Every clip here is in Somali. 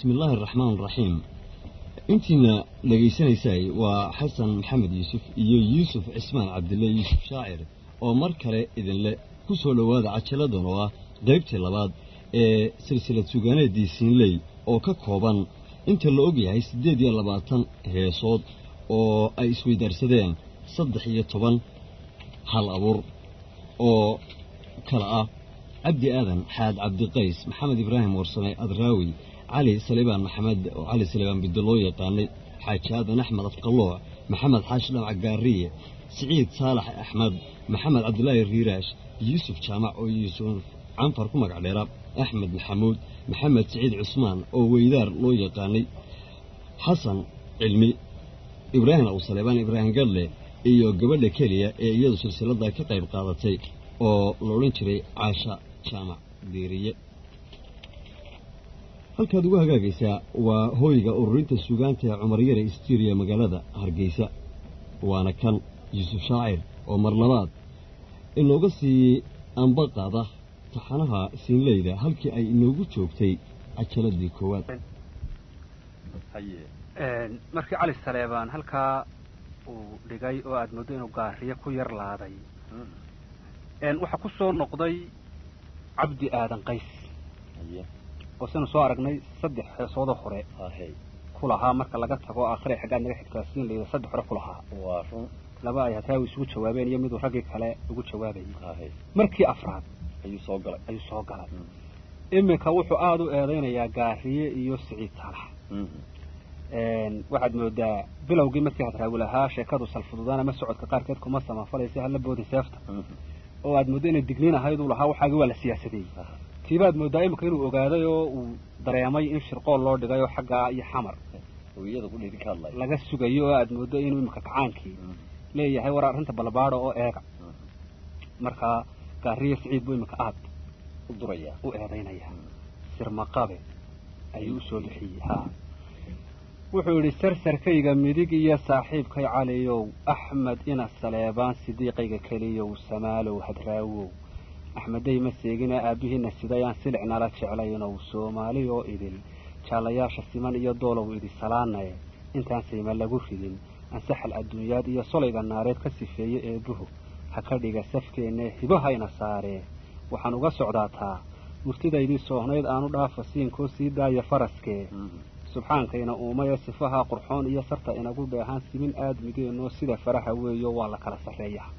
Bismi illaahi araxmaan araxiim. Intiina dhegaysanaysay waa Xasan Maxamed Yuusuf iyo Yuusuf Cismaan Cabdille, Yuusuf Shaacir, oo mar kale idinle ku soo dhowaada cajiladan oo ah qaybtii labaad ee silsilad sugaaneeddii Siinley, oo ka kooban inta la og yahay 28 heesood oo ay isweydaarsadeen 13 hal abuur oo kala ah Cabdi Aadan Xaad, Cabdiqays, Maxamed Ibraahim Warsame, Adraawi, Cali Salibaan Maxamed oo Cali Salibaan Biddo loo yaqaanay, Xaaji Aadan Axmed Afqalooc, Maxamed Xaashi Dhamca Gaariye, Siciid Saalax Axmed, Maxamed Cabdilaahi Riiraash, Yuusuf Jaamac oo Yuusuf Canfar ku magac dheera, Axmed Maxamuud, Maxamed Siciid Cusmaan oo Weydaar loo yaqaanay, Xasan Cilmi, Ibraahim Awsaleebaan, Ibraahim Gadle, iyo gabadha keliya ee iyadu silsiladda ka qayb qaadatay oo la odhan jiray Caasha Jaamac Diiriye. Halkaad ugu hagaagaysaa waa hooyga ururinta suugaanta ee Cumar Yare Istiiriya, magaalada Hargeysa. Waana kan Yuusuf Shaacir oo mar labaad inooga sii anba qaada taxanaha Siinleyda halkii ay inoogu joogtay cajaladii koowaad. Markii Cali Saleebaan halkaa uu dhigay oo aada mooddo inuu Gaariye ku yar laaday, waxaa ku soo noqday Cabdi Aadan Qays oo saynu soo aragnay 3 heesoodoo hore ku lahaa, marka laga tago aakhire xaggaad naga xigtaa Siinleyda, 3 hore ku lahaa, laba ay Hadraawi isugu jawaabeen iyo miduu raggii kale ugu jawaabayay. Markii afraad ayuu soo galay. Ayuu soo galay. Iminka wuxuu aada u eedeynayaa Gaariye iyo Siciid Saalax. Waxaad moodaa bilowgii markii Hadraawi lahaa sheekadu salfududaan ama socodka qaarkeed kuma samafalaysa hala boodin seefta, oo aad mooddo inay digniin ahayd uu lahaa waxaagii waa la siyaasadeeyey, tiibaad mooddaa iminka inuu ogaaday oo uu dareemay in shirqool loo dhigay oo xaggaa iyo Xamar laga sugayo, oo aad mooddo inuu iminka kacaankii leeyahay war arrinta balbaado oo eega. Markaa Gaariye Siciid buu iminka aad u eedaynaya. Sirmaqabe ayuu usoo bixiyey. Ha, wuxuu yidhi: sarsarkayga midig iyo saaxiibkay Caliyow, Axmed ina Saleebaan, sidiiqayga keliyow, Samaalow, Hadraawow, Axmedey ma seegina aabbihiina sidayaan silic nala jeclaynow, Soomaaliyoo idil, jaallayaasha siman iyo doolow, idi salaanaye intaan sayma lagu ridin ansaxal adduunyaad iyo solayga naareed ka sifeeye eebbuhu ha ka dhiga safkeenne hibo hayna saaree. Waxaan uga socdaataa murtidaydii soohnayd aanu dhaafa siinkoo sii daaya faraskee, subxaankayna uumaya sifaha qurxoon iyo sarta inagu dheehaan simin aadmigeenoo sida faraha weeyo waa la kala sarreeyaa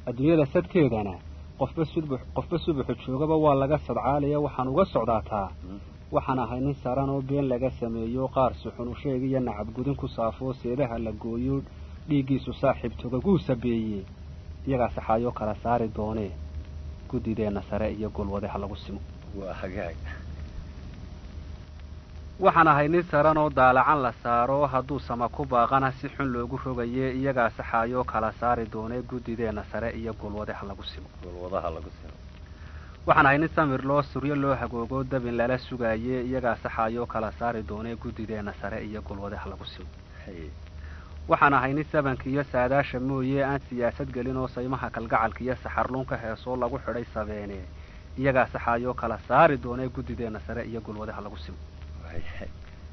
adduunyada sadkeedana, qofba sudbu qofba subuxu joogaba waa laga sadcaalaya. Waxaan uga socdaataa waxaan ahay nin saran oo been laga sameeyo, qaar suxun u sheeg iyo nacab gudin ku saafoo seedaha la gooyo, dhiiggiisu saaxiib togaguu sabeeye, iyagaa saxaayoo kala saari doonee guddideenna sare iyo golwade ha lagu simo. Waa hagaag. Waxaan ahay nin saran oo daalacan la saaro, hadduu sama ku baaqana si xun loogu rogaye, iyagaa saxaayoo kala saari doonee guddideenna sare iyo golwade ha lagu simo. Golwadaha lagu simo. Waxaan ahay nin samir loo suryo loo hagoogo dabin lala sugaaye, iyagaa saxaayoo kala saari doonee guddideenna sare iyo golwade ha lagu simo. Waxaan ahay nin sabanka iyo saadaasha mooye aan siyaasad gelin oo saymaha kalgacalka iyo saxarluunka heesoo lagu xidhay sabeene, iyagaa saxaayoo kala saari doonee guddideenna sare iyo golwade ha lagu simo.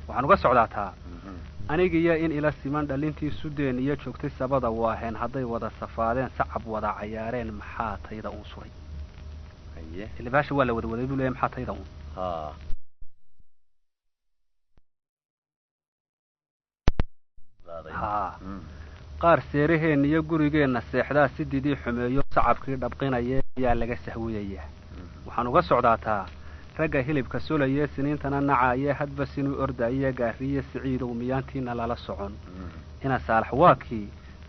Waxaan uga socdaataa anigiyo in ila siman dhalintii sudeen iyo joogtay sabada waaheen, hadday wada safaadeen sacab wada cayaareen, maxaa tayda uun suray? Ila baasha waa la wada waday buu leeyahy, maxaa tayda uun ha qaar seeraheenna iyo gurigeenna seexdaa sididii xumeeyo sacabkii dhabqinaya ayaa laga sahwiyayaa. Waxaan uga socdaataa ragga hilibka solaye siniintana nacaye hadba sinuu ordaye, Gaariye Siciidow miyaantiina lala socon ina Saalax waa kii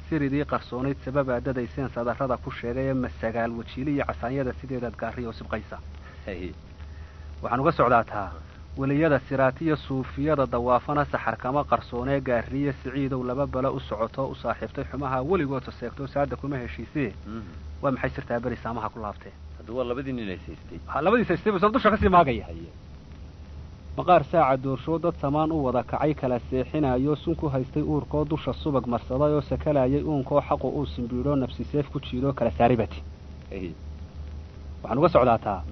siridii qarsoonayd sababaa dadayseen sadarrada ku sheegaye, masagaal wajiili iyo casaanyada sideedaad Gaariyo sibqaysa. Waxaan uga socdaataa weliyada siraatiya suufiyada dawaafana saxar kama qarsoonee, Gaariye Siciidow laba balo u socoto u saaxiibtay xumaha weligood seegto saada kuma heshiisee, waa maxay sirtaa beri saamaha ku laabtee? Hadda waa labadii nin ay saystay. Labadii saystay buu dusha kasii maagaya. Maqaar saaca doorsho dad samaan u wada kacay kala seexinayo, sun ku haystay uurkoo dusha subag marsaday oo sakalayay uunkoo xaqu uu simbiidho nafsi seef ku jiidoo kala saaribati. Waxaan uga socdaataa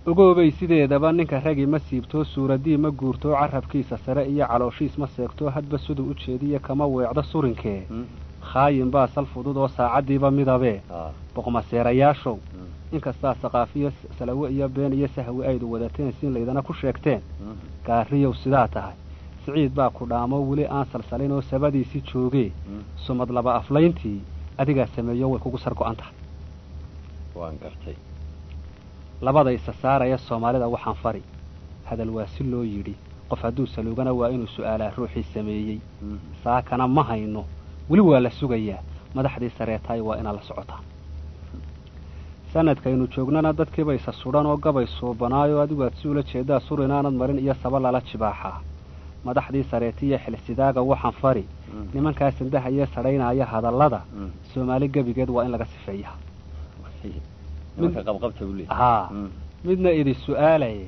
Ogoobay sideedaba ninka ragi ma siibto, suuradii ma guurto, carabkiisa sare iyo calooshiis ma seegto, hadba siduu u jeediya kama weecdo surinkee. Khaayin baa sal fudud oo saacaddiiba midabee. Boqmaseerayaashow, inkastaa saqaafiyo salawe iyo been iyo sahwi aydu wadateen, siin laydana ku sheegteen, gaariyow sidaa tahay Siciid baa ku dhaamo weli aan salsalin oo sabadiisii joogee. Sumad laba aflayntii adigaa sameeyo, way kugu sar go-an tahay. Waan gartay. Labada isa saaraya Soomaalida waxaan fari, hadal waa si loo yidhi, qof hadduu saluugana waa inuu su'aalaa ruuxii sameeyey. Saakana ma hayno, weli waa la sugayaa. Madaxdii sareetaay waa inaad la socotaan. Sanadkaynu joognana dadkiiba isa sudhan oo gabay suubanaayo, adigu aad si ula jeedaa sur inaanad marin iyo saba lala jibaaxaa. Madaxdii sareetiya xilsidaaga waxaan fari, nimankaa sandahaya sadhaynaya hadallada, Soomaali gebigeed waa in laga sifeeyaa. Nimanka qabqabta buu leeyahay. Haa, midna idi su'aalaye,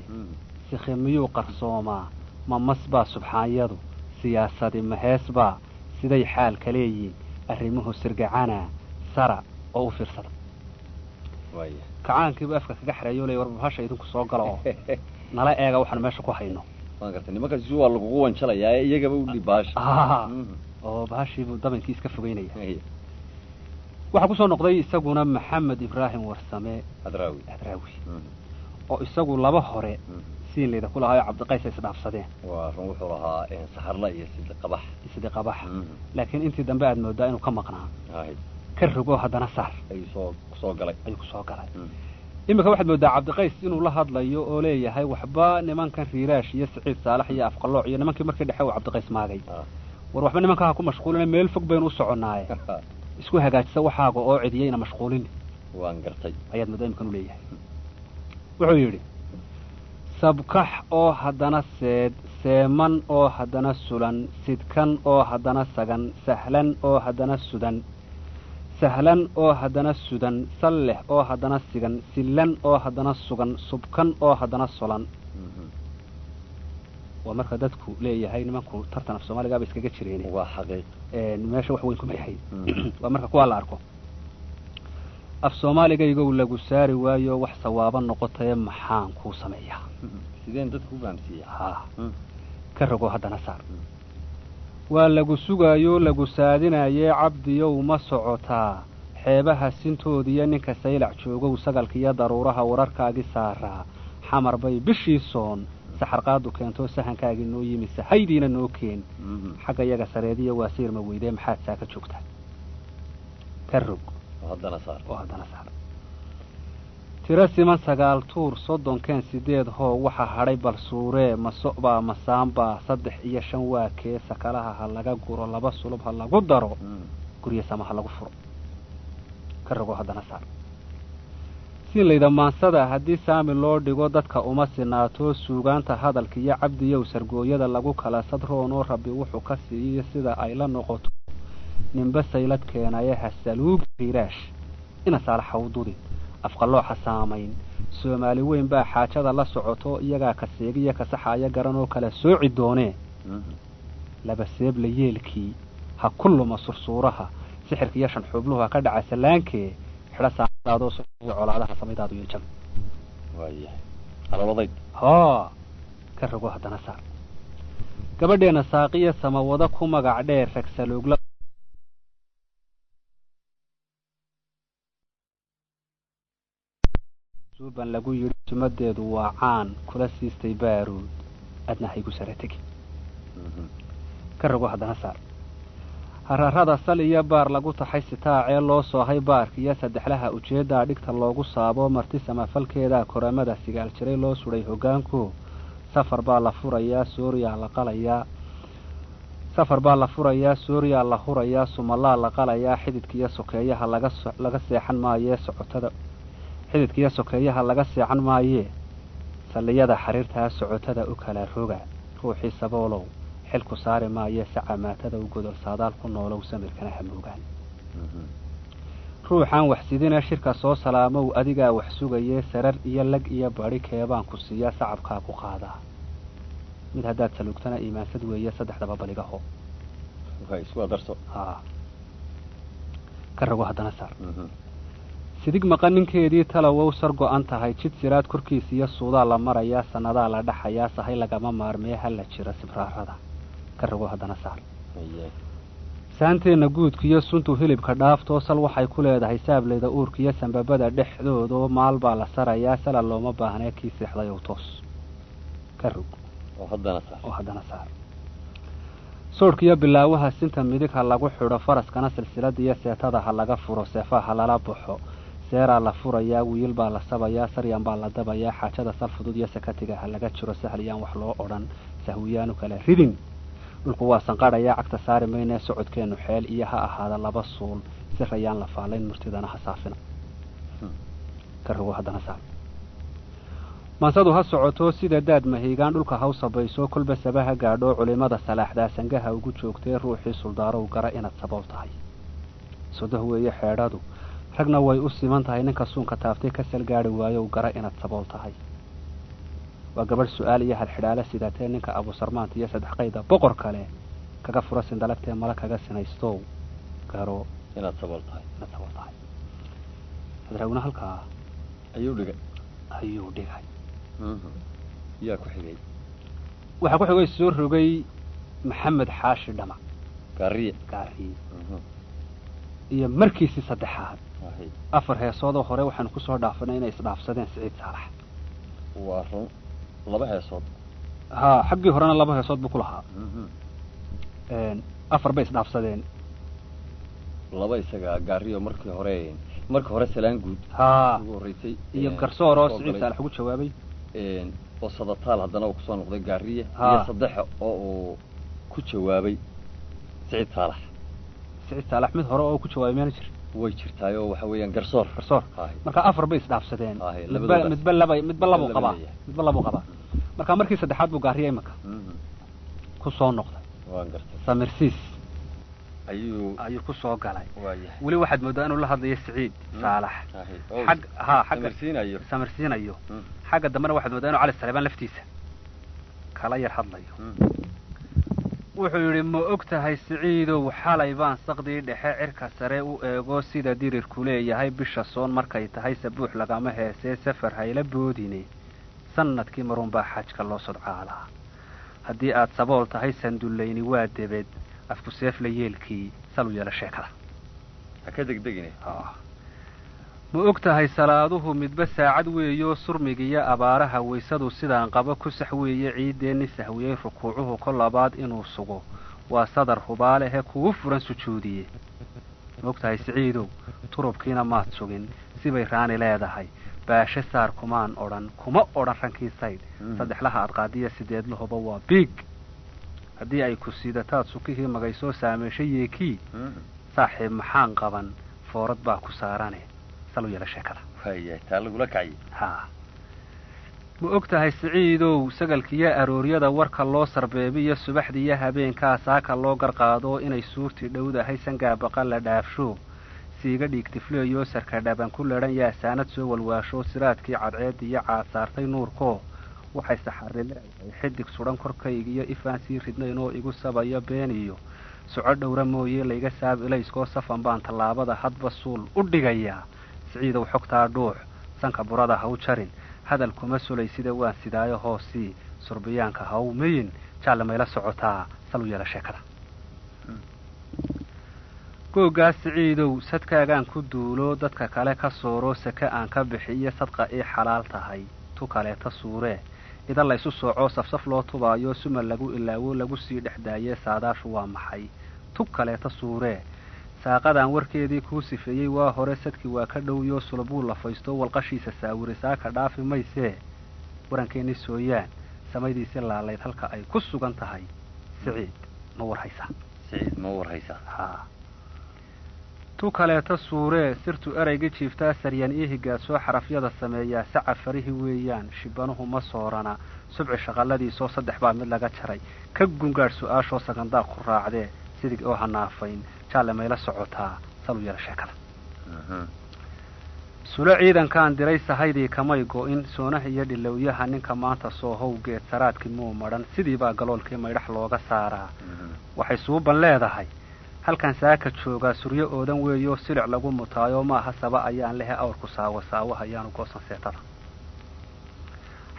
sikhi miyuu qarsoomaa? Ma mas baa subxaanyadu? Siyaasadi ma hees baa? Siday xaalka leeyiin arrimuhu sirgacana sara oo u fiirsada. Waaya. Kacaankiibu afka kaga xareeyo, ley war bahasha idinku soo gala oo nala eega waxaanu meesha ku hayno. Waan gartay, nimankaasi waa lagugu wanjalayaa ee iyagaba u dhib bahasha. Oo bahashiibuu dabankii iska fogeynaya. Waxaa kusoo noqday isaguna Maxamed Ibraahim Warsame Hadraawi. Hadraawi, oo isagu laba hore siinleyda ku lahaa oo Cabdiqays ay isdhaafsadeen. Waa run, wuxuu lahaa saxarla iyo sidi qabax. Sidii qabax, laakiin intii dambe aad moodaa inuu ka maqnaa. Hay. Ka rogo haddana saar ayuu soo kusoo galay. Ayuu kusoo galay. Iminka waxaad moodaa Cabdiqays inuu la hadlayo oo leeyahay waxba nimankan Riiraash iyo Siciid Saalax iyo Afqalooc iyo nimankii markii dhexe uu Cabdiqays maagay, war waxba nimanka ha ku mashquulina, meel fog baynu u soconnaaye, isku hagaajisa waxaaga oo cidiyayna mashquulin. Waan gartay. Ayaad moodaa iminkan u leeyahay. Wuxuu yidhi: sabkax oo haddana seed, seeman oo haddana sulan, sidkan oo haddana sagan, sahlan oo haddana sudan, sahlan oo haddana sudan, salleh oo haddana sigan, sillan oo haddana sugan, subkan oo haddana solan. Waa marka dadku leeyahay nimanku tartan af Soomaaligaaba iskaga jireen. Waa xaqiiq. Meesha wax weyn kuma yahay waa marka kuwaa la arko. Af Soomaaligaygow lagu saari waayo wax sawaabo noqotaye, maxaan kuu sameeyaa? Sideen dadku u fahamsiiya? Haa, ka rogo haddana saar. Waa lagu sugaayo lagu saadinayee, Cabdiyow ma socotaa xeebaha sintoodiiyo ninka Saylac joogow, sagalkiiyo daruuraha wararkaagii saaraa, Xamar bay bishii soon saxarqaadu keentoo sahankaagii noo yimi, sahaydiina noo keen. Xagga yaga sareediya waa siirma weydee, maxaad saa ka joogtaa? Ka rog oo haddana saar. Oo haddana saar. Tiro siman 9 tuur, 30keen 8 hoo, waxa hadhay balsuuree, ma so'baa ma saambaa? 3 iyo 5 waa kee? Sakalaha ha laga guro, 2 sulub ha lagu daro, guryo sama ha lagu furo. Ka rogo haddana saar. Siinlayda maansada haddii saami loo dhigo dadka uma sinaato, suugaanta hadalka iyo Cabdiyow sargooyada lagu kala sadroonoo, Rabbi wuxuu ka siiyo sida ay la noqoto ninba saylad keenaya. Hasaluugi Riiraash ina Saalaxa u dudin, afqalooxa saamayn. Soomaali weyn baa xaajada la socoto, iyagaa ka seegiya ka saxaaya garanoo kala sooci doonee. Laba seebla yeelkii ha ku luma sursuuraha, sixirka iyo shan xubluhu ha ka dhaca salaankee, xidho saamadaadoo iyo colaadaha samaydaadu iyo jab. Waayahay, calooladayd. Hoo, ka rogo haddana saar. Gabadheena saaqiya samawado ku magac dheer ragsaluugla suuban lagu yidhi, sumadeedu waa caan kula siistay baaruud, adna haygu sara tegi. Ka rogo haddana saar. Hararada sal iyo baar lagu taxay sitaacee loo soohay baarka iyo saddexlaha ujeeddaa dhigta loogu saabo, marti samafalkeeda koramada sigaal jiray loo suday hoggaanku. Safar baa la furayaa, sooriyaa la qalayaa, safar baa la furayaa, sooriyaa la hurayaa, sumalaa la qalayaa, xididkiiyo sokeeyaha laga seexan maayee, socotada xididkiiyo sokeeyaha laga seexan maayee, salliyada xariirtaa socotada u kala roga. Ruuxii saboolow xilku saari maayee, sacamaatada u godol saadaal ku noolow, samirkana hamoogaan. Ruuxaan wax sidina shirka soo salaamow, adigaa wax sugayee, sarar iyo lag iyo badi keebaan ku siiyaa, sacabkaa ku qaadaa. Mid haddaad saluugtana iimaansad weeye, saddexdaba baligaho. Way isku adarso. Haa, ka rogo haddana saar. Sidig maqan ninkeedii talowow sar go-an tahay, jid siraad korkiisa iyo suudaa la marayaa, sannadaa la dhaxayaa, sahay lagama maarmee, ha la jira sibraarada. Ka rogo haddana saar. Saanteenna guudkiiyo suntu hilibka dhaaftoo sal waxay ku leedahay saableyda uurkiiyo sambabada dhexdoodoo maal baa la sarayaa, sala looma baahnee, kii seexday ow toos. Ka rog oo haddana saar. Oo haddana saar. Soodhkiiyo bilaawaha sinta midig ha lagu xidho, faraskana silsilada iyo seetada ha laga furo, seefaha ha lala baxo, seeraa la furayaa, wiil baa la sabayaa, saryan baa la dabayaa, xaajada sal fudud iyo sakatiga ha laga jiro, sahliyaan wax loo odhan, sahwiyaanu kala ridin, dhulku waa sanqadhayaa, cagta saari maynee, socodkeennu xeel iyo ha ahaada laba suul, si rayaan la faalayn, murtidana ha saafina. Ka rogo haddana saar. Maansadu ha socoto sida daad mahiigaan, dhulka haw sabayso, kolba sabaha gaadho, culimada salaaxdaa sangaha ugu joogtee, ruuxii suldaarow gara inaad sabool tahay. Sodoh weeye xeedhadu, ragna way u siman tahay, ninka suunka taaftay ka sal gaadhi waayow gara inaad sabool tahay. Waa gabadh su-aal iyo halxidhaale sidatee, ninka abusarmaanta iyo saddex qayda boqor kale kaga fura sindalagtee mala kaga sinaystow garo inaad sabool tahay. Inaad sabool tahay. Hadraawina halkaa ayuu dhigay. Ayuu dhigay. Yaa ku xigay? Waxaa ku xigay soo rogay Maxamed Xaashi Dhamac. Gaariye. Gaariye iyo markiisii saddexaad. Afar heesoodoo hore waxaanu kusoo dhaafanay inay isdhaafsadeen Siciid Saalax. Waa run, laba heesood. Haa, xaggii horena laba heesood buu ku lahaa. Afar bay isdhaafsadeen. Laba isaga Gaariyo markii hore, markii hore salaan guud ugu horreysay iyo Garsoor oo Siciid Saalax ugu jawaabay, oo sadataal haddana uu kusoo noqday Gaariye, iyo saddexa oo uu ku jawaabay Siciid Saalax. Siciid Saalax mid hore oo ku jawaabay meena jir? Way jirtaayoo, waxa weeyaan Garsoor. Garsoor. Marka afar bay isdhaafsadeen, midba midba laba, midba labuu qabaa, midba labuu qabaa. Marka markii saddexaad buu Gaariye imika ku soo noqday. Waan gartay. Samirsiis ayuu ku soo galay. Weli waxaad moodaa inuu la hadlayo Siciid Saalax xag ha xagga samirsiinayo. Samirsiinayo. Xagga dambena waxaad moodaa inuu Cali Saleebaan laftiisa kala yar hadlayo. Wuxuu yidhi: ma og tahay Siciidow, xalay baan saqdii dhexe cirka sare u eego, sida dirirku leeyahay bisha soon markay tahay, sabuux lagama heesee, safar hayla boodine, sanadkii marunbaa xajka loo sodcaalaa. Haddii aad sabool tahay sandullayni waa debed, afku seefla yeelkii, salu yeelo sheekada. Ha ka degdegine. Ma og tahay salaaduhu midba saacad weeyo, surmigiyo abaaraha waysadu sidaan qabo ku sax weeye, ciiddeenni sahwiyey rukuucuhu kol labaad inuu sugo waa sadar hubaalehe kugu furan sujuudiye. Ma og tahay Siciidow, turubkiina maad sugin, sibay raani leedahay, baashe saar kumaan odhan, kuma odhan rankii sayd, saddexlaha aad qaadiya sideedlahuba waa biig. Haddii ay ku siidataad sukihii magaysoo saameesho yeekii, saaxiib maxaan qaban, foorad baa ku saarane, salu yeelo sheekada. Waayahay, taa lagula kaciyey. Haa. Ma og tahay Siciidow, sagalkiiyo arooryada warka loo sarbeebiyo, subaxdiiyo habeenkaa saaka loo garqaado, inay suurtii dhowdahay, sangaa baqa la dhaafsho, siiga dhiigtifleeyo, sarka dhaban ku ladhan yaa, saanad soo walwaasho, siraadkii cadceediyo caad saartay nuurko, waxay saxarri leedahay xidig sudhan korkaygiyo, ifaan sii ridnayn oo igu sabayo been iyo soco dhowra mooye, layga saab ilayskoo safan baan tallaabada hadba suul u dhigayaa. Siciidow xogtaa dhuux, sanka burada ha u jarin, hadal kuma sulay sida waan sidaayo hoosii surbiyaanka ha u miyin, jaalle mayla socotaa, sal u yeela sheekada. Googaa Siciidow, sadkaagaan ku duulo, dadka kale ka sooro, sake aan ka bixiyo, sadqa ii xalaal tahay, tu kaleeta suuree, idan laysu sooco, safsaf loo tubaayo, suma lagu ilaawo, lagu sii dhex daayee, saadaashu waa maxay? Tu kaleeta suuree, saaqadaan warkeedii kuu sifeeyey waa hore, sadkii waa ka dhowyo, sulubuu lafaysto, walqashiisa saawire, saaka dhaafi maysee, warankeenni sooyaan samaydiisi laalayd halka ay ku sugan tahay, Siciid ma war haysaa? Siciid ma war haysaa? Haa. Tu kaleeta suuree, sirtu eraygii jiiftaa, saryan ii higaasoo, xarafyada sameeyaa saca farihi weeyaan, shibanuhu ma soorana, subci shaqalladiisoo saddex baa mid laga jaray, ka gungaadh su-aashoo sagandaaq ku raacdee, sidig oo hanaafayn, jaalle mayla socotaa, salu yeela sheekada. Sulo ciidankaan diray sahaydii kamay go'in, soonaha iyo dhilowyaha ninka maanta soohow, geed saraadkii muu madhan, sidii baa galoolkii maydhax looga saaraa. Waxay suuban leedahay Halkan saaka joogaa suryo oodan weeyo silic lagu mutaayo maaha saba ayaan lehe awrku saawo saawo hayaanu goosan seetada.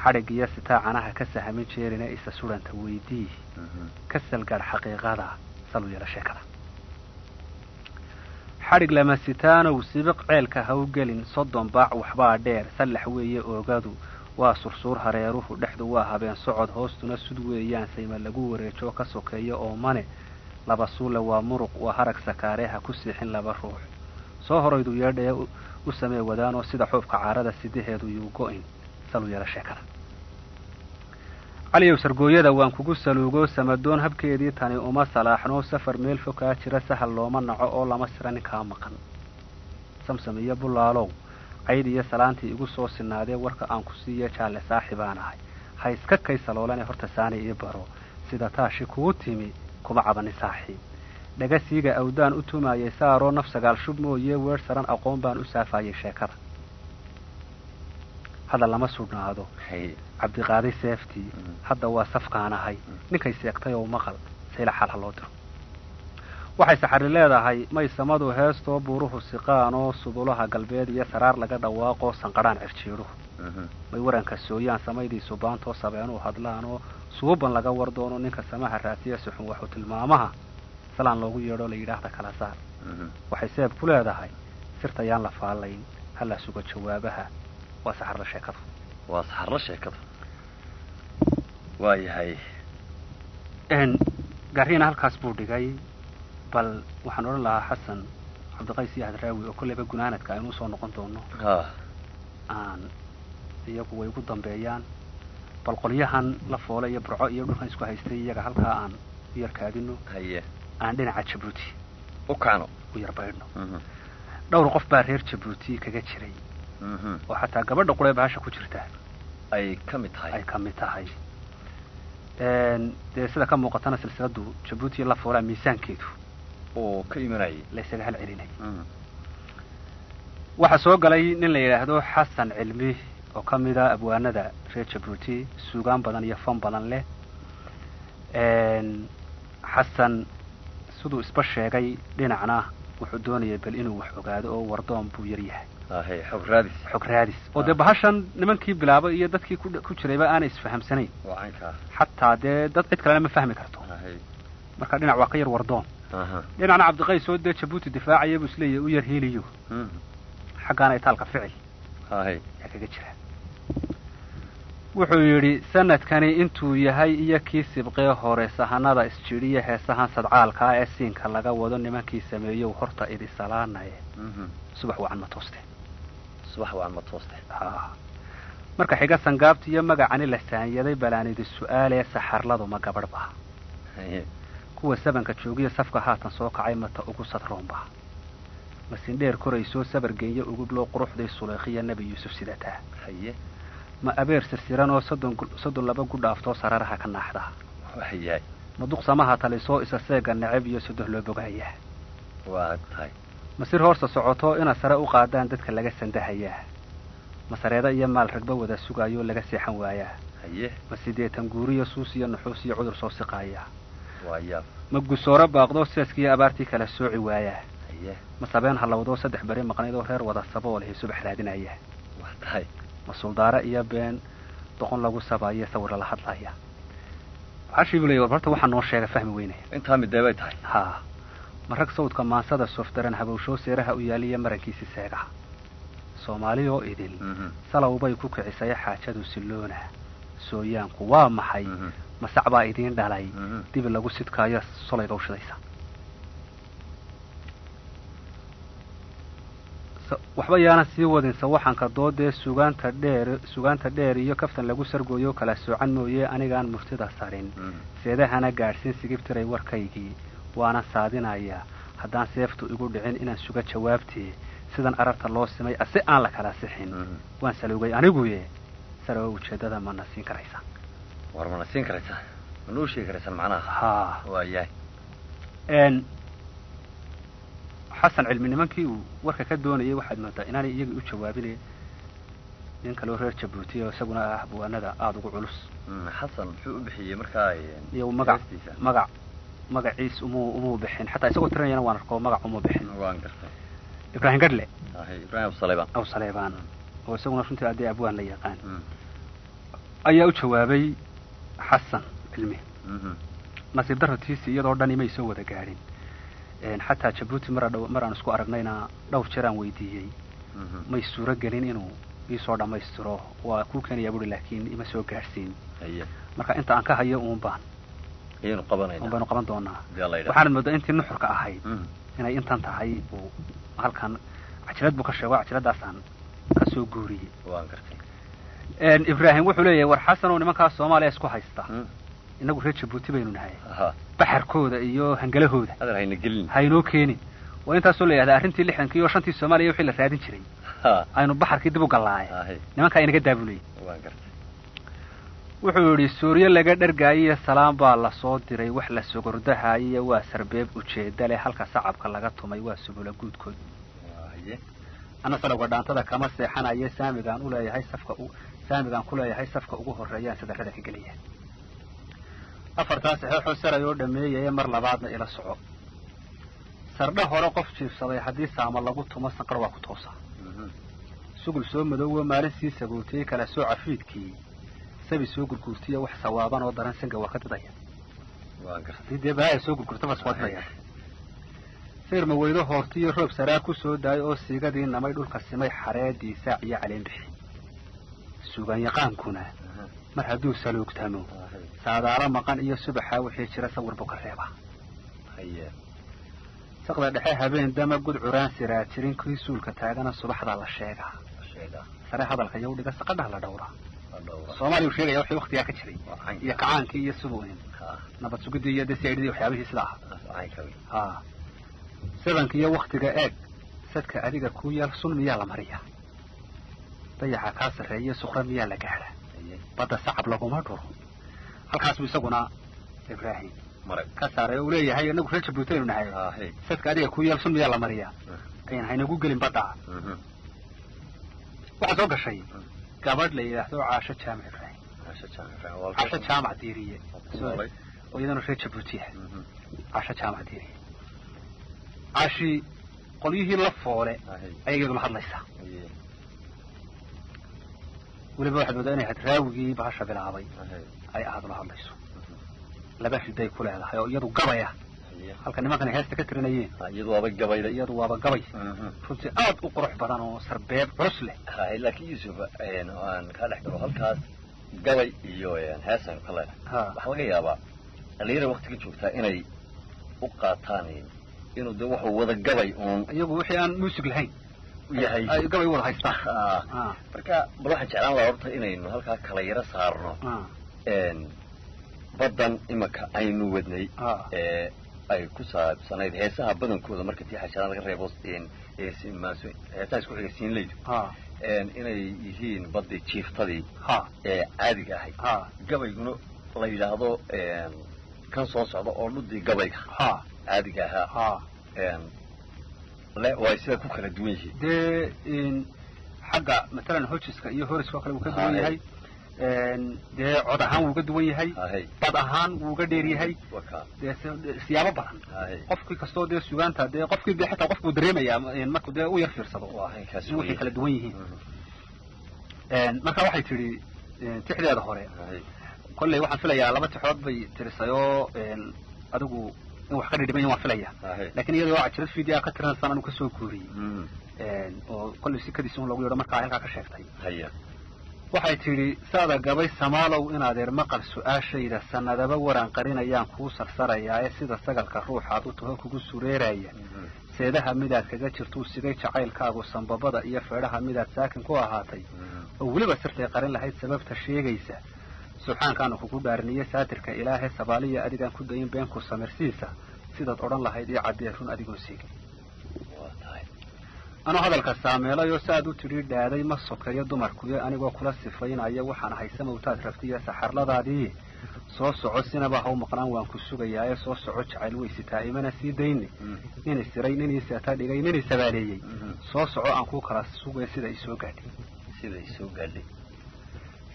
Xadhig iyo sitaa canaha ka sahamin jeerina isa suranta weydii ka salgaadh xaqiiqada salu yeela sheekada. Xadhig lama sitaanow sibiq ceelka ha u gelin 30 baac waxbaa dheer sallax weeye oogadu waa sursuur hareeruhu dhexdu waa habeen socod hoostuna sud weeyaan sayma lagu wareejo ka sokeeyo oo mane laba suule waa muruq waa harag sakaaree ha ku siixin laba ruux soo horaydu yeedhee u samee wadaanoo sida xuubka caarada sidaheedu yuu go'in salu yeela sheekada. Caliyow sargooyada waan kugu saluugo samadoon habkeedii tani uma salaaxno safar meel fokaa jira sahal looma naco oo lama sira ninkaa maqan. Samsam iyo bulaalow cayd iyo salaantii igu soo sinaadee warka aan ku siiye jaalle saaxibaan ahay ha iska kay saloolane horta saani ii baro sida taashi kuu timi kuma cabani saaxiib. Dhaga siiga awdaan u tumaayay saaroo naf sagaal shub mooye weer saran aqoon baan u saafayay sheekada. Hadal lama sugnaado Cabdiqaaday seeftii hadda waa safkaan ahay ninkay seegtay oo maqal sayla xal ha loo diro. Waxay saxari leedahay may samadu heestoo buuruhu siqaanoo subulaha galbeed iyo saraar laga dhawaaqoo sanqadhaan cirjiidhuhu may waranka sooyaan samaydiisu baantoo sabeenuu hadlaanoo suuban laga war doono ninka samaha raasiya suxun waxuu tilmaamaha salaan loogu yeedho la yidhaahda kala saar. Waxay seeb ku leedahay sirta yaan la faallayn hala sugo jawaabaha waa saxarla sheekadu. Waa saxarla sheekadu waayahay. Gaariina halkaas buu dhigay. Bal waxaan odhan lahaa Xasan Cabdiqays iyo Hadraawi oo kolleyba gunaanadka aynu usoo noqon doono aan iyagu way ugu dambeeyaan. Bal qolyahan la foole iyo burco iyo dhulkan isku haystay iyaga halkaa aan u yarkaadino aan dhinaca Jabuuti u kacno u yar baydhno. Dhowr qof baa reer Jabuuti kaga jiray oo xataa gabadha quree bahasha ku jirta ay ka mid tahay ay ka mid tahay. Dee sida ka muuqatana silsiladu Jabuuti la foolaa miisaankeedu oo ka imanayay la isaga hal celinay. Waxaa soo galay nin la yidhaahdo Xasan Cilmi oo ka mid ah abwaanada reer Jabuuti suugaan badan iyo fan badan leh. Xasan siduu isba sheegay dhinacna wuxuu doonayay bal inuu wax ogaado oo wardoon buu yar yahay. Xog raadis xog raadis oo dee bahashan nimankii bilaabay iyo dadkii ku jirayba aanay isfahamsanayn xataa dee dad cid kalena ma fahmi karto. Marka dhinac waa ka yar wardoon dhinacna Cabdiqays oo dee Jabuuti difaacaya buu isleeyahay u yar hiiliyo xaggaana itaalka ficil yaa kaga jira. Wuxuu yidhi sanadkani intuu yahay iyo kii sibqee hore sahanada isjidhiya heesahan sadcaalkaa ee siinka laga wado nimankii sameeyow horta idi salaanaye subax wacan ma tooste. Subax wacan ma tooste. Marka xiga sangaabta iyo magacani la saanyaday balaan idi su'aalee saxarladu ma gabadhba kuwa sabanka joogiya safka haatan soo kacay mata ugu sadroonba masindheer koraysoo sabar geenya ugubloo quruxday Suleykhiya Nebi Yuusuf sidataa ma abeer sirsiran oo 32 ku dhaaftoo sararaha ka naaxda ma duqsamaha talisoo isa seega neceb iyo sodoh loo bogayaa ma sir hoorsa socoto ina sare u qaadaan dadka laga sandahayaa ma sareeda iyo maal ragba wada sugaayoo laga seexan waayaa ma 80 guuriyo suus iyo nuxuus iyo cudur soo siqaayaa ma gusooro baaqdoo seeskiiyo abaartii kala sooci waayaa ma sabeen halowdoo 3 beri maqnayd oo reer wada saboolihii subax raadinaya ma suldaare iyo been doqon lagu sabayo sawir lala hadlaya. Waxaa buu leeyahay horta waxaa noo sheega fahmi weynaya intaa midee bay tahay. Haa ma rag sawdka maansada soofdaran habowshoo seeraha u yaaliya marankiisi seegaha Soomaali oo idil salow bay ku kicisay xaajadu siloona sooyaanku waa maxay masac baa idiin dhalay dib lagu sidkaayo solayga u shidaysa. Waxba yaana sii wadin sawaxanka doodee sugaanta dheer iyo kaftan lagu sargooyo kala soocan mooye anigaan murtida sarin seedahana gaadhsiin sigibtiray warkaygii waana saadinayaa haddaan seeftu igu dhicin inaan suga jawaabtii sidan ararta loo simay ase aan la kala sixin waan saluugay aniguye sarow ujeedada mana siin karaysa. War mana siin karaysa ma noo sheegi karaysan macnaha. Haa waayahay. Xasan Cilmi nimankii uu warka ka doonayay waxaad moodaa inaanay iyagii u jawaabine nin kaloo reer Jabuuti oo isaguna ah abwaanada aada ugu culus. Xasan muxuu u bixiyey markaa iyo magac magac Magaciis umuu bixin, xataa isagoo tirinayana waan arko, magac umuu bixin. Waan gartay. Ibraahim Gadhle. Ibrahim Absaleebaan. Aw Saleebaan, oo isaguna runtii addee abwaan la yaqaan, ayaa u jawaabay Xasan Cilmi. Nasiib darro tiisi iyadoo dhan imay soo wada gaadhin. Xataa Jabuuti mar mar aan isku aragnayna dhowr jeer aan weydiiyey, may suuro gelin inuu iisoo dhammaystiro. Waa kuu keenayaa buuri, laakiin ima soo gaadhsiin. Marka inta aan ka hayo uun baan ayaynu qabanayna, uun baynu qaban doonaa. Waxaanad moodaa intii nuxurka ahayd inay intan tahay. Uu halkan cajalad buu ka sheego, cajaladaasaan ka soo guuriyey. Waan gartay. Ibraahim wuxuu leeyahay, war Xasanow, nimankaas Soomaaliya isku haysta, inagu reer Jabuuti baynu nahay, baxarkooda iyo hangalahooda adeer hayna gelin, haynoo keenin. Waa intaasoo la yidhahdaa arrintii 60kii iyo 5tii Soomaaliya wixii la raadin jiray, aynu baxarkii dib u gallaaye, nimankaa inaga daabuleyay. Waan gartay. Wuxuu yidhi, suuryo laga dhargaayiyo salaam baa lasoo diray, wax la sogordahaayiyo waa sarbeeb ujeeda leh, halka sacabka laga tumay waa subula guudkood. Ana salowga dhaantada kama seexanaye, saamigaan uleeyahay safka, saamigaan ku leeyahay safka ugu horreeyaan sadarrada ka gelaya. Afartaa saxeexoo saray oo dhameeyaya, mar labaadna ila soco. Sardhe hore qof jiifsaday haddii saama lagu tumo, sanqar waa ku toosaa. Sugul soo madoowo maalin sii sagootiyey, kala sooca fiidkii sabi soo gurguurtiya, wax sawaaban oo daran sanga waa ka didaya. Haddii dee balaaya soo gurgurta bas waa didaya. Sayr maweydo hoortiyo roob saraa ku soo daayo oo siigadii namay dhulka simay, xareedii saac iyo caleen bixi. Sugan yaqaankuna mar hadduu saluugtamo, saadaalo maqan iyo subaxaa wixii jira sawir buu ka reebaa. Saqda dhexe habeen dama gud curaan siraa jirin, kii suulka taagana subaxdaa la sheegaa. Sare hadalka iyow dhiga, saqadhaha la dhowraa. Soomaaliya uu sheegaya wixii waktigaa ka jiray iyo kacaankii iyo siduu nabad sugidii iyo dee waxyaabihii sida ahaa. Ha sebanka iyo waktiga eeg, sadka adiga ku yaal sun miyaa la mariyaa? Dayaxa kaa sarreeya suqra miyaa la gaadhaa? Badda sacab laguma dhuro. Halkaasuu isaguna Ibraahim ka saaray oo uu leeyahay, inagu reer Jabuuti aynu nahay, sadka adiga ku yaal sun miyaa la mariyaa, ayaan haynagu gelin badda. Waxaa soo gashay gabadh la yidhaahdo Caasho Jaamac Ibraahim, Caasho Jaamac Diiriye, oo iyadana reer Jabuutiya. Caasho Jaamac Diiriye, Caashi qolyihii la foole ayay iyaduna hadlaysaa. Weliba waxaad moodaa inay ahayd raawigii bahasha bilaabay ay ahaad ula hadlayso. Laba riday ku leedahay oo iyadu gabaya, halka nimankan ay heesta ka tirinayeen. Iyadu waaba gabayday. Iyadu waaba gabay runtii aad u qurux badan oo sarbeeb culus leh. Laakiin Yuusuf, aan kaa dhex galo halkaas, gabay iyo hees aynu ka leenahay, waxaa laga yaabaa dhalinyara waktiga joogtaa inay u qaataan inuu de wuxuu wada gabay uun, iyagu wixii aan muusig lahayn yahay ay gabay wada haystaan. Marka bal waxaan jeclaan lahaa horta inaynu halkaa kala yaro saarno baddan imanka aynu wadnay ee ay ku saabsanayd heesaha badankooda, marka tii xashadan laga reebo, heesaha isku xiga siinleydu inay yihiin baddii jiiftadii ee caadiga ahayd, gabayguna la yidhaahdo kan soo socda oo dhudii gabayga caadiga ahaa le, waa sida ku kala duwan yihiin. Dee xagga matalan hojiska iyo horiska oo kale wuu ka duwan yahay, dee cod ahaan wuu ga duwan yahay, bad ahaan wuu ga dheer yahay, dee siyaabo badan. Qofkii kastoo dee sugaanta dee qofkii de xitaa qofkuu dareemayaa markuu dee u yar fiirsado in waxay kala duwan yihiin. Marka waxay tidhi tixdeeda hore, kolley waxaan filayaa laba tixood bay tirisay oo adigu in wax ka dhidhiman waan filaya, lakin iyadoo cajalad video ka tiransan anu kasoo guuriyey oo kolley sikadiisa un loogu yeedho markaa halkaa ka sheegtay. Waxay tidhi, saada gabay samaalow inadeer maqal su-aashayda, sanadaba waraan qarinayaan kuu sarsarayaae, sida sagalka ruuxaad u taho kugu sureeraya, seedaha midaad kaga jirtuu sigay jacaylkaagu, sambabada iyo feedhaha midaad saakin ku ahaatay, oo weliba sirtay qarin lahayd sababta sheegaysa. Subxaankaanu kugu dhaariniye saatirka ilaahe, sabaaliya adigaan ku dayin beenku samirsiisa, sidaad odhan lahayd io caddee run adigoon seegin. Anuu hadalka saameelayoo saaad u tidhi dhaaday ma sokeeyo dumarkuyo, anigoo kula sifaynaya waxaan ahay samowtaad rabtiyo saxarladaadii. Soo soco, sinaba haw maqnaan, waan ku sugayaaye soo soco, jacayl weysitaa imana sii dayne, nin isiray, nin iseeta dhigay, nin isabaaleeyey, soo soco aan kuu kala sugaya sida isoo gaadhay. Sida isoo gaadhay.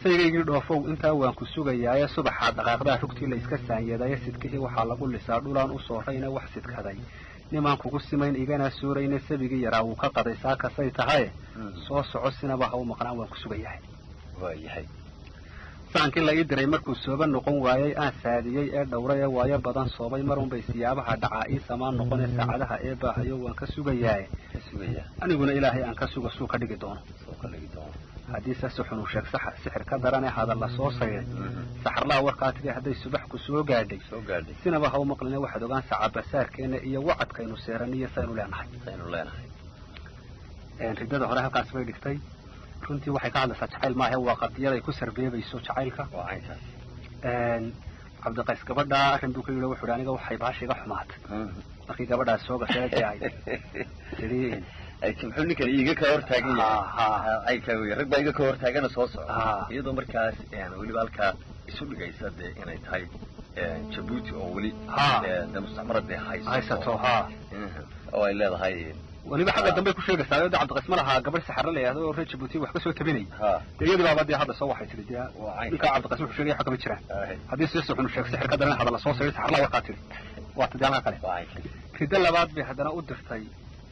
Saygaygii dhoofow intaa waan ku sugayaaye subaxaa dhaqaaqdaa rugtii layska saanyadaye sidkihii waxaa lagu lisaa dhulaan u soorayna wax sidkaday nimaan kugu simayn igana suurayna sabigii yaraa wuu ka qaday saakasay tahaye soo soco sinaba ha u maqnaan waan ku sugayahay. Waayahay. Sahankii la ii diray markuu sooba noqon waayey aan saadiyey ee dhowray ee waayo badan soobay marunbay siyaabaha dhacaa ii samaan noqone saacadaha ee baahayo waan ka sugayaaye Ka sugayaa. Aniguna ilaahay aan ka suga suu ka dhigi doono. Soo ka dhigi doono. Haddii se suxun uu sheeg saxa sixir ka darane hadal la soo sayray saxarlaha warkaa tidhi hadday subax ku soo gaadhay Soo gaadhay. Sinaba ha u maqline waxaad ogaan sacabasaarkeena iyo wacadkaynu seeraniyo saynu leenahay. Saynu leenahay. Riddada hore halkaas bay dhigtay. Runtii waxay ka hadlaysaa jacayl maahe, waa qadiyad ay ku sarbeebayso jacaylka. Waa caynkaas. Cabdiqays gabadhaa arrin buu ka yidhi, wuxuu yidhi aniga waxay baasha iga xumaatay markii gabadhaas soo gashay dee ay tidhi Ay muxuu ninkan iiga ka hortaagan yahay? Caynkaa wey, rag baa iga ka hortaagana soo socda. Iyadoo markaas weliba halkaa isu dhigaysa dee inay tahay Jabuuti oo weli dee mustacmarad dee haysato. Haysato ha. Oo ay leedahay Weliba xagga dambe ku sheegaysaa oo Cabdiqays ma lahaa gabadh saxarla la yidhahdo oo reer Jabuuti wax ka soo tabinayay. Dee iyadii baaba dee hadda soo waxay tidhi dee Waa caynka. Ninkaa Cabdiqays wuxuu sheegaya xagga ma jiraan. Haddii si suxun sheeg sixir ka daran hadal la soo sayray saxarla warkaa tidhi waa tidhi halka kale. Waa caynka. Riddo labaad bay haddana u dirtay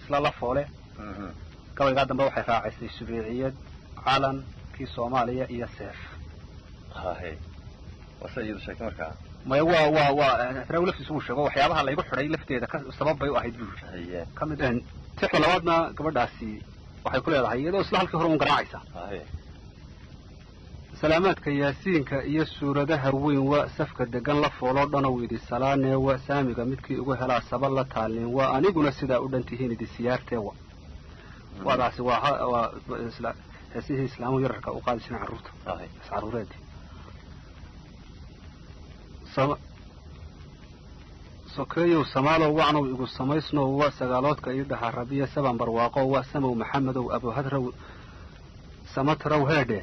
isla la foole. Gabaygaa dambe waxay raacisay subeeciyad calankii Soomaaliya iyo seef. Hahe, wasa iyadu sheegtay markaa. Maya, waa Hadraawi laftiisu uu sheego waxyaabaha laygu xidhay lafteeda ka sabab bay u ahayd buu yidhi. Ka mid tixda labaadna gabadhaasi waxay ku leedahay iyadoo isla halkii hore un garaacaysa. Salaamaadka yaasiinka iyo suuradaha weyn waa safka degan la fooloo dhanow idi salaanee waa saamiga midkii ugu helaa saba la taalin waa aniguna sidaa u dhan tihiin idi siyaartee wa waadaasi waa waa isla heesihii islaamuhu yararka u qaadi jireen carruurta iscaruureedii sama sokeeyow samaalow wacnow igu samaysnow wa sagaaloodka ii dhaha rabiya saban barwaaqo wa samow maxamedow abuhadraw samatrow heedhe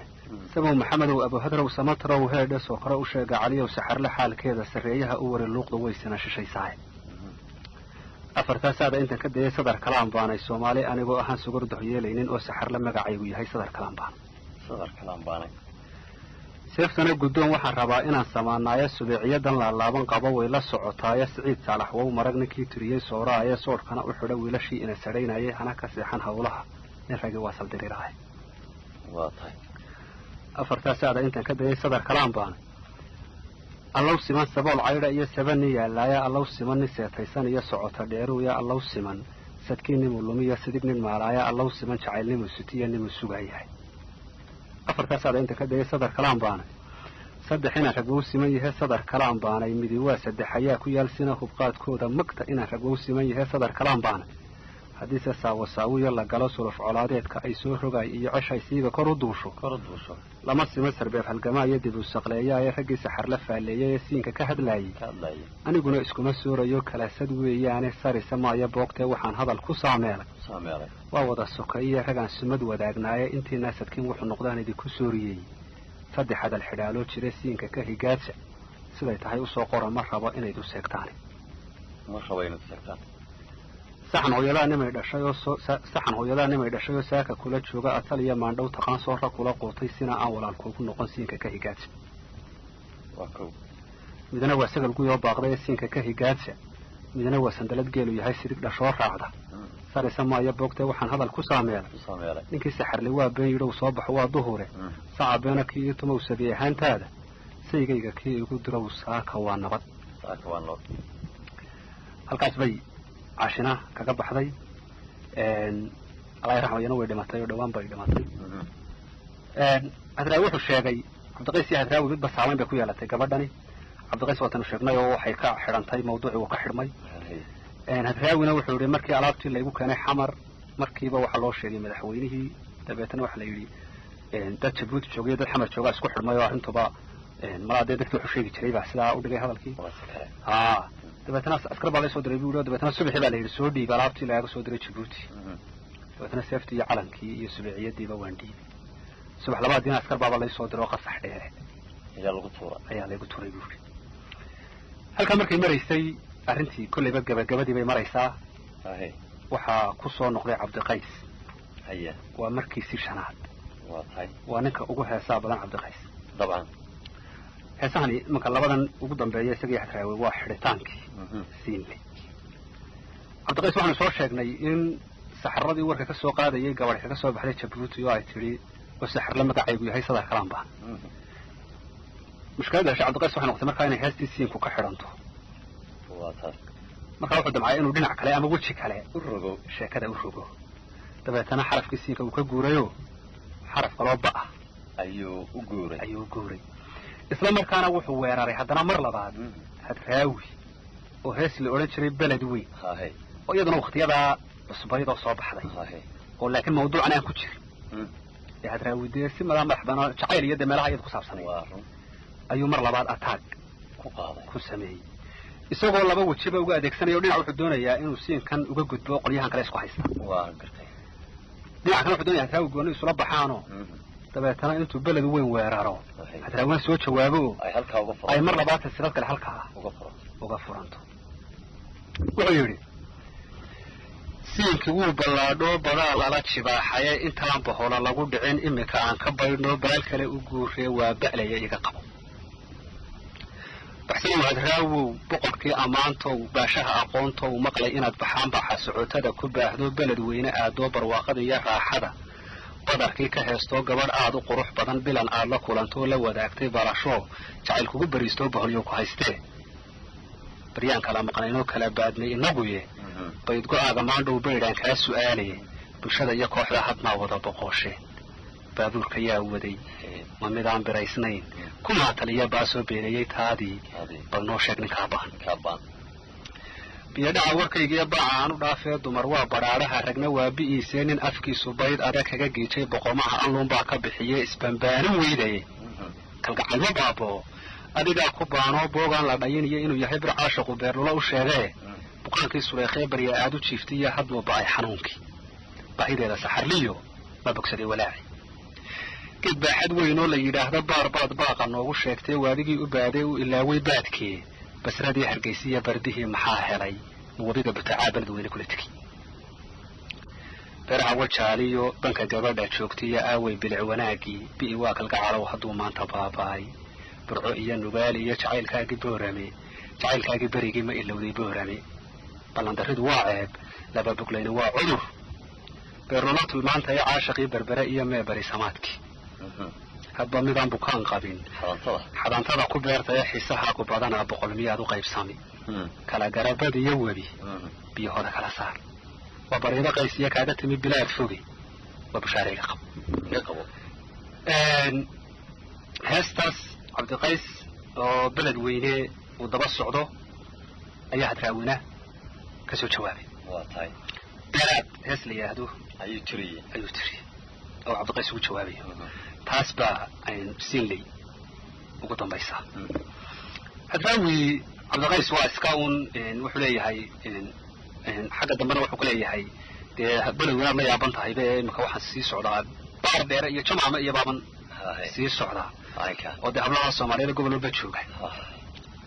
samow maxamedow abuhadraw samatrow heedhe soo kore u sheega caliyow saxarle xaalkeeda sarreeyaha u wari luuqda waysana shishaysahay. Afartaasaada intan ka dayay sadar kalaan baanay Soomaali anigoo ahaan sugurdox yeelaynin oo saxarle magacaygu yahay sadar kalaan baanay. Sadar kalaan baanay. Seeftana guddoon waxaan rabaa inaan samaanaayo subeeciyadan laalaaban qabo way la socotaayo Siciid Saalax wow marag ninkii tiriyey sooraaye soodhkana u xidha wiilashii ina sadhaynayay hana ka seexan howlaha nin ragi waa saldiriiraahay. Waa tahay. Afartaasaada intan ka dayay sadar kalaan baanay allow siman sabool caydha iyo saba nin yaalaaya allow siman nin seetaysan iyo socota dheeruuya allow siman sadkii nimuu lumiya sidig nin maalaaya allow siman jacaylnimuu sutiya nimuu sugaayahay. Afartaasaada inta ka dayay sadar kalaan baanay saddex inaan rag wou siman yahe sadar kalaan baanay midi waa saddex ayaa ku yaal sina hubqaadkooda magta inaan rag wou siman yahe sadar kalaan baanay haddiise saawasaawiyo la galo suluf colaadeedka ay soo rogaay iyo ceshay siiga kor u duusho. Kor u duusho. Lama sima sarbeeb halgamaayo dib u saqleeyaaye raggii saxarla faalleeyay ee siinka ka hadlaayay. Ka hadlaayay. Aniguna iskuma soorayo kalaasad weeyaane sarisa maayo boogtee waxaan hadal ku saameelay. Saameelay. Waa wada sokeeye ragaan sumad wadaagnaaya intii naasadkiin wuxuu noqdaan idinku sooriyey saddex hadal xidhaaloo jira siinka ka higaadsa siday tahay usoo qora ma rabo inaydu seegtaan. Ma rabo inaad seegtaan. Saxan hooyadaa nimay dhashay oo soo saxan hooyadaa nimay dhashay oo saaka kula jooga atal iyo maandhow taqaan soora kula quutay sina aan walaal kuugu noqon siinka ka higaadsa. Waa kow. Midna waa sagal guyoo baaqday ee siinka ka higaadsa midna waa sandalad geelu yahay sidig dhashoo raacda sarisa maayo boogtee waxaan hadal ku saameelay. Ku saameelay. Ninkii saxarli waa been yidhow soo baxo waa duhure saca beena kii ii tumow sabi ahaantaada saygayga kii igu dirow saaka waa nabad. Saaka waa nabad. Halkaas bay cashina kaga baxday. Allah raxmayana way dhimatay oo dhawaan bay dhimatay. Hadraawi wuxuu sheegay Cabdiqays iyo Hadraawi midba saamayn bay ku yeelatay gabadhani. Cabdiqays waatanu sheegnay oo waxay ka xidhantay mawduucii wuu ka xidhmay. Hadraawina wuxuu yidhi markii alaabtii laygu keenay Xamar markiiba waxaa loo sheegay madaxweynihii dabeetana waxaa la yidhi dad Jabuuti joogay dad Xamar joogaa isku xidhmay oo arrintuba malaa dee dadkii wuxuu sheegi jiray baa sidaa u dhigay hadalkii. Dabeetana askar baa laysoo diray buu yidhi oo dabeetana subaxii baa la yidhi soo dhiib alaabtii lagaaga soo diray Jabuuti. Dabeetana seeftii iyo calankii iyo subeeciyadiiba waan dhiibay. Subax labaadiina askar baaba laysoo diray oo qasax dheere ayaa lagu tuuray. Ayaa laygu tuuray buu yidhi. Halkaa markay maraysay arrintii kollayba gabagabadii bay maraysaa. Waxaa ku soo noqday Cabdiqays. Waa markiisii shanaad. Waa tahay. Waa ninka ugu heesaa badan Cabdiqays. Dabcan. Heesahani imanka labadan ugu dambeeya isaga iyo Hadraawi waa xidhitaankii siinle. Cabdiqays, waxaanu soo sheegnay in saxaradii warka ka soo qaadayay gabadh kaga soo baxday Jabuuti oo ay tidhi oo saxarle magacaygu yahay sadar kalaan baa. Mushkiladda heshay Cabdiqays waxay noqotay markaa inay heestii siinku ka xidhanto. Waa taas. Markaa wuxuu damcay inuu dhinac kale ama weji kale u rogo sheekada, u rogo. Dabeetana xarafkii siinka uu ka guurayoo xaraf kaloo ba'a ayuu u guuray. Ayuu u guuray. Isla markaana wuxuu weeraray haddana mar labaad Hadraawi oo hees la odhan jiray Beled Weyn, oo iyaduna waktiyadaa cusbayd oo soo baxday, oo laakiin mawduucan aan ku jirin. Ee Hadraawi dee si madaa madax banaan jacayl iyo dee meelaha iyada ku saabsanay Waa run. ayuu mar labaad ataag ku qaaday, ku sameeyey, isagoo laba wejiba uga adeegsanaya. Dhinac wuxuu doonayaa inuu siinkan uga gudbo qolyahan kale isku haysta. Waa gartay. Dhinac kale wuxuu doonaya Hadraawi gooni isula baxaanoo dabeetana intuu Beled Weyn weeraro, Hadraawina soo jawaabo oo ay halkaa uga ay furan mar labaad silsilad kale halkaa uga furanto. Uga furanto. Wuxuu yidhi: siinkii wuu ballaadhoo badaa lala jibaaxaye, intaan bahola lagu dhicin iminka aan ka baydhno baal kale u guuree, waa ba'laya iga qabo. Baxsanow Hadraawow, boqorkii ammaantow, baashaha aqoontow, maqlay inaad baxaan baxa socotada ku baahdo, Beled Weyne aadoo barwaaqada iyo raaxada badarkii ka heestoo, gabadh aad u qurux badan bilan aad la kulantoo la wadaagtay barashoo, jacayl kugu bariistoo baholyow ku haystee, baryaan kala maqnaynoo kala baadnay innaguye, bayd go-aaga maandhow baydhaan kaa su'aalaye, bulshada iyo kooxda hadmaa wada boqoosheen, baabuurka yaa waday, ma midaan biraysnayn kumaa taliya baasoo beeneeyey taadii, bal noo sheeg ninkaa baan. Kaa baan. Biyodhaca warkaygiiyo baaca aan u dhaafee, dumar waa badhaadhaha, ragna waa bi'iisee, nin afkiisu bayd adag kaga geejay boqomaha alluunbaa ka bixiyey isbambaanin weydaye, kalgacalma baaboo adigaa ku baanoo boogaan la dhayinayo inuu yahay bir caashiqu beerlula u sheegee, buqaankii Suleekhee barya aad u jiiftay iyo hadmuu ba'ay xanuunkii baahideeda saxarliyo ma bogsaday walaaci, geed baaxad weyn oo la yidhaahdo baar baad baaqa noogu sheegtay, waadigii u baaday u ilaaway baadkee, basradii Hargeysiya bardihii maxaa helay, ma webiga butacaa Beled Weyne kula tegi, beeraha Wajaaliyo banka gabadha joogtaiyo aaway bilic wanaaggii, bi'i waa kalgacalow hadduu maanta baaba'ay, Burco iyo Nugaali iyo jacaylkaagii Boorame, jacaylkaagii berigii ma ilowday Boorame, ballandarridu waa ceeb, laba boglayna waa cudur, beerlolo tilmaantaya caashaqii Berbere iyo meebari samaadkii, hadba midaan bukaan qabin xadantada xadantada ku beertaya, xiisaha ku badanaa boqol miyaad u qaybsami, kala garabad iyo webi biyahooda kala saar, waa bariido qaysiya kaaga timi bilaad foge, waa bushaareyga qab. Iga qabo. Heestaas Cabdiqays oo Beled Weyne uu daba socdo ayaa Hadraawina ka soo jawaabay. Waa tahay. Beeraad hees la yidhaahdo ayuu tiriyey. Ayuu tiri oo Cabdiqays ugu jawaabayo. Taas baa aynu siinley ugu dambaysaa. Hadraawi Cabdiqays waa iska un wuxuu leeyahay xagga dambena wuxuu ku leeyahay dee Beled Weynaad la yaaban tahay be, imika waxaan sii socdaa Baar Dheere iyo Jamaama iyo baaban sii socdaa, Aynka oo dee hablaha Soomaaliyeed gobol walba jooga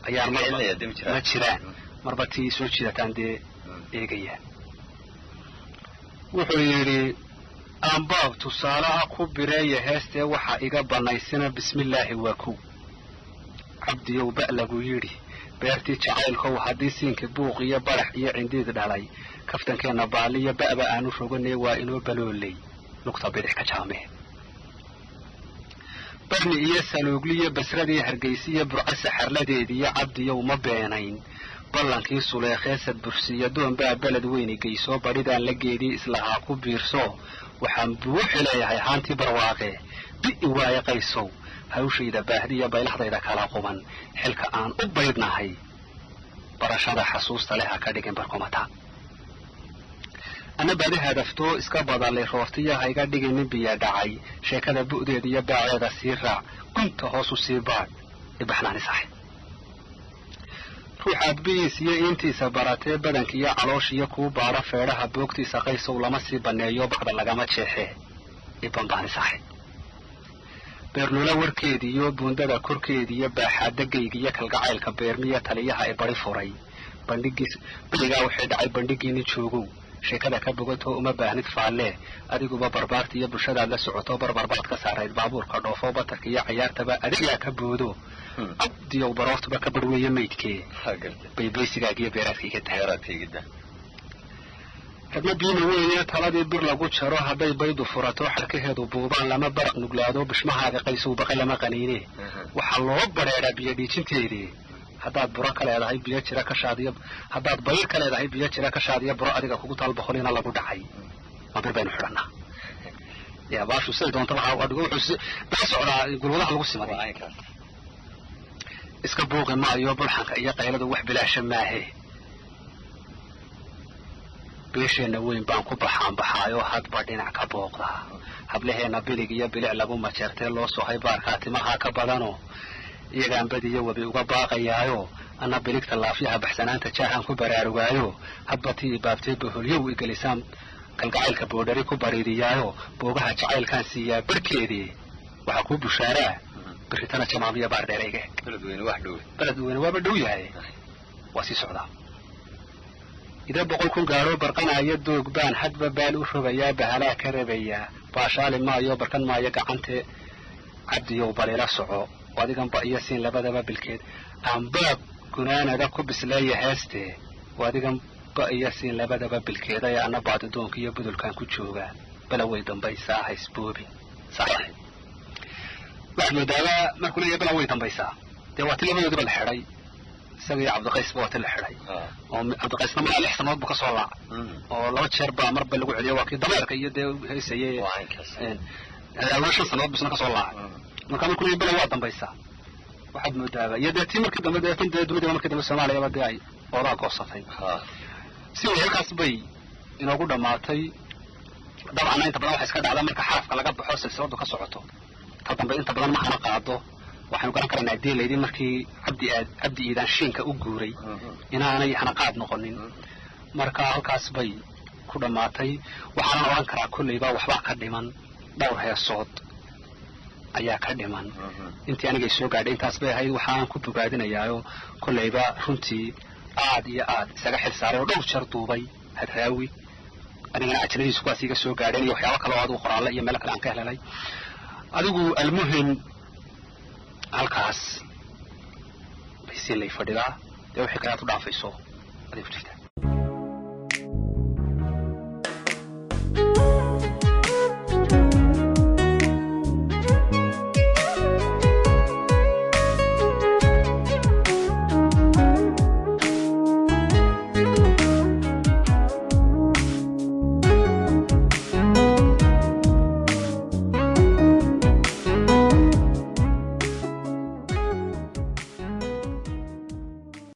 ayaan marba Celinaya dee ma jiraan. Ma jiraan, marba tii soo jiidataan dee eegaya. Wuxuu yidhi: ambaab tusaalaha ku bireeya heestee waxaa iga bannaysina bismillaahi waa kow, Cabdiyow ba lagu yidhi beertii jacaylkow, haddii siinkii buuq iyo barax iyo cindiid dhalay, kaftankeenna baaliyo ba'ba aanu roganay, waa inoo baloolay lugta bidix ka jaamee, Barni iyo Saluugliyo Basradii Hargeysiyo Burco saxarladeediiyo, Cabdiyow ma beenayn ballankii Suleekhee sadbursiiyo, doonbaa Beled Weyne geysoo badhidaan la geedii islahaa ku biirso, waxaan buuxi leeyahay haantii barwaaqe, bi'i waaye qaysow, hawshayda baahdiya baylahdayda kala quban, xilka aan u baydnahay barashada xasuusta leh ha ka dhigin barkumata, anna badi hadaftoo iska badalay roortiya ha iga dhigin nin biyo dhacay, sheekada bu'deeda iyo baaceeda sii raac, gunta hoosu sii baadh ibaxnaani saxay, ruuxaad bi'iis iyo intiisa baratee badanka iyo calooshiyo kuu baadha feedhaha boogtiisa, qaysow lama sii banneeyo bacda lagama jeexee ibanbaani saxay, beerlula warkeediiyo buundada korkeediiyo baaxaadagayga iyo kalgacaylka beermiya taliyaha ee bari furay bandhigiis berigaa waxay dhacay bandhigiini joogow. Sheekada ka bogato uma baahnid faalle, adiguba barbaarta iyo bulshadaad la socoto, barbarbaad ka saarayd baabuurka dhoofo, batarka iyo cayaartaba adigaa ka boodo. Abdiyow baroortuba ka barweeye maydkee, baybaysigaaga iyo beeraadka iga daa. Ragna biima weeye taladii bir lagu jaro, hadday baydu furato xarkaheedu buubaan, lama baraq nuglaado, bishmahaada qaysow baqa lama qaniine. Waxaa loo badheedhaa biyo dhiijinteedii. Haddaad buro ka leedahay biyo jira ka shaadiyo, haddaad bayr ka leedahay biyo jira ka shaadiyo, buro adiga kugu taal boqolina lagu dhacay, ma bir baynu xidhannaa? Ya baashu siday doontaba ha adhigo, wuxuu daba socdaa gulwadaha lagu simaday. Iska buuqi maayo bulxanka iyo qayladu wax bilaasha maahe, beesheenna weyn baan ku baxaanbaxaayoo hadba dhinac ka booqdaa. Hablaheenna bilig iyo bilic lagu majeertee loo sohay baarkaa timaha ka badanoo, iyagaan badiyo webi uga baaqayaayo, anna biligta laafyaha baxsanaanta jaahaan ku baraarugaayo, hadba tii ibaabtee boholyow igelisaan kalgacaylka boodhari ku bariidiyaayo, boogaha jacaylkaan siiyaa barhkeedii. Waxaa kuu bushaaraa biritana jamaamiya baardheere iga eg. Beledweyne waaba dhow yahay, waa sii socdaa. Idee 100,000 gaadho barqanaya doog baan hadba baal u rogayaa, bahalaa ka rabayaa, baashaali maayo barkan maayo gacante. Cabdiyow balila soco, adiganba iyo siin labadaba bilkeed aanbaab gunaanada ku bisleeya heestee, adiganba iyo siin labadaba bilkeed ee anna baadidoonka iyo budulkan ku joogaa, bala way dambaysaa haysboobin saaxiib. Waxaad moodaaba markuu leeyahay bala way dambaysaa, dee waa ti labadoodiba la xidhay, isaga iyo Cabdiqaysba waa ti la xidhay, oo Cabdiqaysna malaa 6 sanood buu ka soo laacay, oo 2 jeer baa marba lagu celiyay, waa kii dameerka iyo dee heysayay. Awna 5 sanood busna ka soo laacay. Marka markuu leeyahay bala waa dambaysaa, waxaad moodaaba iyo dee tii markii dambe dee tan dee dunidaba markii dambe Soomaaliyaba dee ay oodaa goosatay. Si way halkaas bay inoogu dhammaatay. Dabcanna inta badan waxa iska dhacda marka xarafka laga baxo silsiladu ka socoto, ta dambe inta badan ma hana qaado. Waxaynu garan karaynaa deelaydii markii Cabdi Iidaan shiinka u guuray inaanay hanaqaad noqonin. Marka halkaas bay ku dhammaatay. Waxaanan odhan karaa kollayba waxbaa ka dhiman, dhowr heesood ayaa ka dhiman. Intii anigay soo gaadhay intaas bay ahayd. Waxaanan ku bogaadinayaayo kollayba runtii aad iyo aad isaga xil saaray oo dhowr jeer duubay Hadraawi, anigana cajaladiisu kuwaas iga soo gaadheen iyo waxyaabo kale oo adigu qoraalle iyo meelo kale aan ka helelay. Adigu almuhim halkaas bay siin lay fadhidaa, dee wixii kale aad u dhaafayso aday ku jirtaa.